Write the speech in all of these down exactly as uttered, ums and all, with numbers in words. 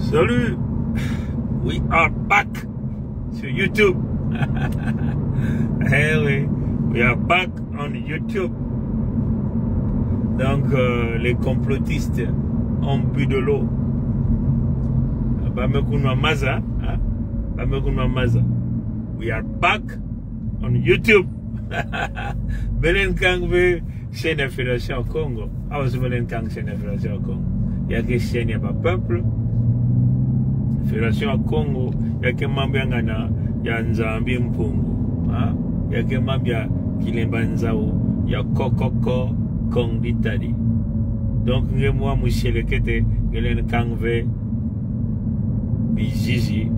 Salut, we are back sur YouTube. Eh oui, we are back on YouTube. Donc, euh, les complotistes ont bu de l'eau. Ba mekun wa maza, hein? Ba mekun wa maza. We are back on YouTube. Belen kang ve chaîne ya Fédération Kongo. Awa, se belen kang chaîne ya Fédération Kongo. Ya ke chaîne ya ba peuple. Fédération Kongo, ya ke mambu ya ngana ya Nzambi Mpungu. Ha? Ya ke mambu ya Kilemba Nzau, ya Kokoko Kong Ditadi. Donc, nge mwa mu selekete, nge len kang ve bizizi,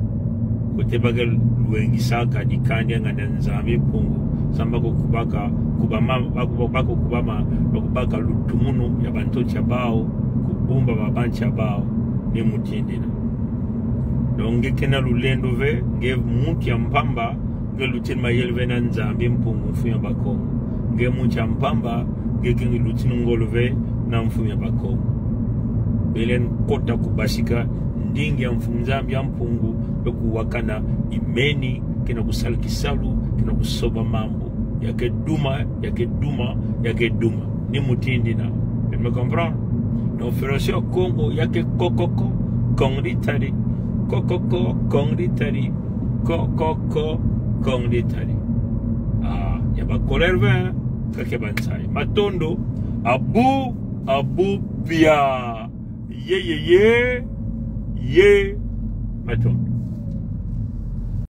kote ba ke lwengisaka dikandi ya ngana Nzambi Mpungu, sam ba ko kubaka, kubama, ba ko, ba ko kubama, ba ko baka lutumunu ya bantoto ya bao, kubumba ba bantoto ya bao, ni mutindina. Donc, nge kena lulendo ve, nge muntu ya mpamba, nge lutin mayel ve na Nzambi Mpungu, Mfumu ya Bakongo. Nge muntu ya mpamba, nge ke nge lutin ngolo ve na Mfumu ya Bakongo. Belen kota kubasika ndingi ya Mfumu Nzambi ya Mpungu, be kuwakana imeni, kena kusal kisalu, kena kusoba mambu. Ya ke duma, ya ke duma, ya ke duma. Ni mutindina. Belen me comprendre? Donc, Fédération Kongo, ya ke Kokoko Kong Ditadi. Kokoko Kong Ditadi. Kokoko Kong Ditadi. Ah, ya ba koler ve, ka ke bansai. Matondo, abu, abu bia. Ye, ye, ye, ye. Matondo.